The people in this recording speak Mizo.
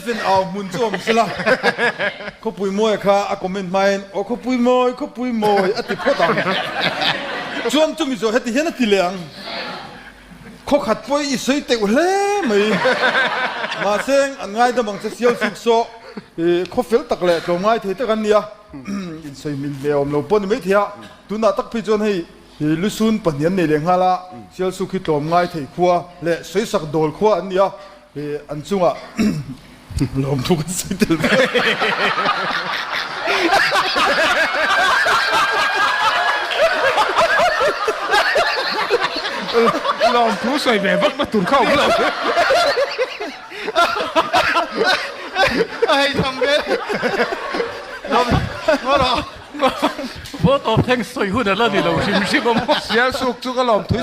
Elephant au hmun chu awm sela, Khawpui Mawia kha a comment hmain, Aw Khawpui Mawi, Khawpui Mawi a ti phawt ang. Chuan chumi zawh heti hian a ti leh ang. Khawkhat pawh i sawi teuh hle mai. Mahse an ngaidam ang che sial suk saw i khaw fel tak leh tlawmngai thei tak an nia. Insawi min ve awm lo pawh ni maithei a, tunah tak phei chuan hei i lusun pahnih an nei leh nghal a, sial suk hi tlawmngai thei khua leh sawisak dawl khua an nia. Hi an chungah lawmthu kan sawi tel ve. Lawmthu sawi ve vak na tur kha awm lo. A hei tham ve. Ngaw rawh. Vote of thanks sawi hun a la ni lo hrim hrim a maw. Sialsuk chu ka lawmthu.